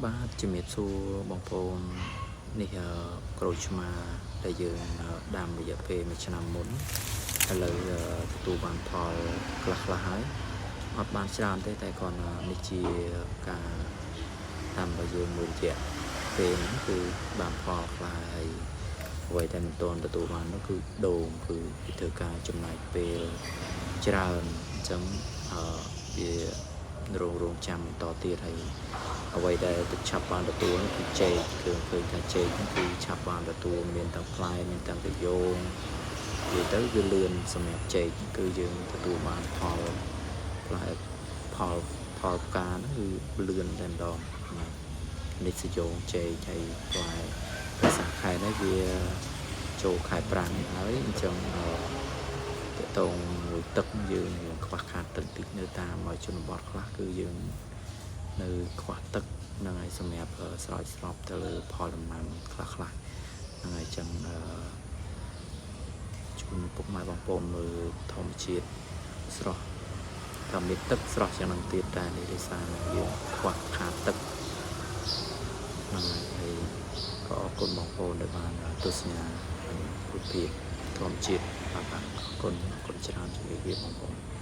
បាទជំរាបសួរបងប្អូននេះអឺក្រូចឆ្មាដែលយើងអឺដាំរយៈពេល1ឆ្នាំមុនឥឡូវអឺទទួលបានផលខ្លះខ្លះហើយអត់បានច្រើនទេតែគ្រាន់តែនេះជាការដាំរបស់យើងមួយរយៈពេលហ្នឹងគឺបានផលខ្លះហើយអ្វីដែលមិនទាន់ទទួលបាននោះគឺដូងគឺវាធ្វើការចំណាយពេលច្រើនអញ្ចឹងអឺវារងរងចាំបន្តទៀតហើយ អ្វីដែលទឹកឆាប់បានទទួលនោះគឺចេកគឺឃើញថាចេកហ្នឹងគឺឆាប់បានទទួលមានទាំងផ្លែមានទាំងត្រយងនិយាយទៅវាលឿនសម្រាប់ចេកគឺយើងទទួលបានផលផ្លែផលផលផ្កាហ្នឹងគឺលឿនតែម្ដងណានេះសយងចេកហើយផ្លែភាសាខែនេះវាចូលខែប្រាំងហើយអញ្ចឹងអឺតកតងមួយទឹកយើងខ្វះខាតទឹកតិចនៅតាមជនបទខ្លះគឺយើង នៅខ្វះទឹកហ្នឹងហើយសម្រាប់អឺស្រោចស្រពទៅលើផលដំណាំខ្លះខ្លះហ្នឹងហើយចឹងអឺជូនពុកម៉ែបងប្អូនមើលធម្មជាតិស្រស់តែមានទឹកស្រស់យ៉ាងហ្នឹងទៀតតែនេះដោយសារយើងខ្វះខាតទឹកហ្នឹងហើយហើយក៏អរគុណបងប្អូនដែលបានទស្សនារូបភាពធម្មជាតិបាទបាទអរគុណអរគុណច្រើនជំរាបលាបងប្អូន។